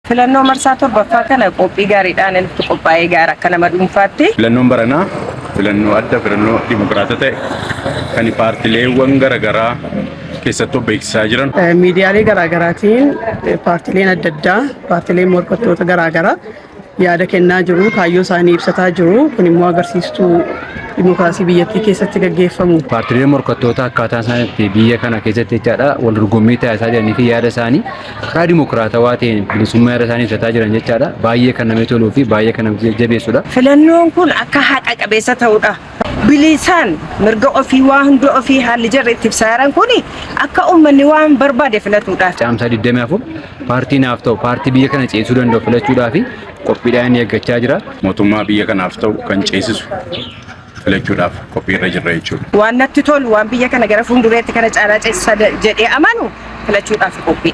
Filannoo marsaa 7ffaa kana qophii gaariidhaan itti qophaa'ee gaara akka nama dhuunfaatti. Filannoon baranaa filannoo adda, filannoo dimokiraata ta'e kan paartileewwan garaagaraa keessattuu beeksisaa jiran. Miidiyaalee garaagaraatiin paartileen adda addaa, paartileen morkattoota garaagaraa yaada kennaa jiru, kaayyoo isaanii ibsataa jiru. Kun immoo agarsiistuu dimokiraasii biyyattii keessatti gaggeeffamu. Paartileen morkattoota akkaataa isaan itti biyya kana keessatti jechaadha wal dorgommii taasisaa jiranii fi yaada isaanii karaa dimokiraatawaa ta'een bilisummaa yaada isaanii ibsataa jiran jechaadha. Baay'ee kan namatti toluu fi baay'ee kan nama jabeessudha. Filannoon kun akka haqa qabeessa ta'udha. Bilisaan mirga ofii waa hunda ofii haalli jarri itti ibsaa jiran kun akka uummanni waan barbaade filatudha. Caamsaa 24 paartii naaf ta'u, paartii biyya kana ceesisuu danda'u filachuudhaa fi qophiidhaan eeggachaa jira. Mootummaa biyya kanaaf ta'u kan ceesisu filachuudhaaf qophiirra jirra jechuudha. Waan natti tolu, waan biyya kana gara fuuldureetti kana caalaa ceesisa jedhee amanu filachuudhaaf qophii.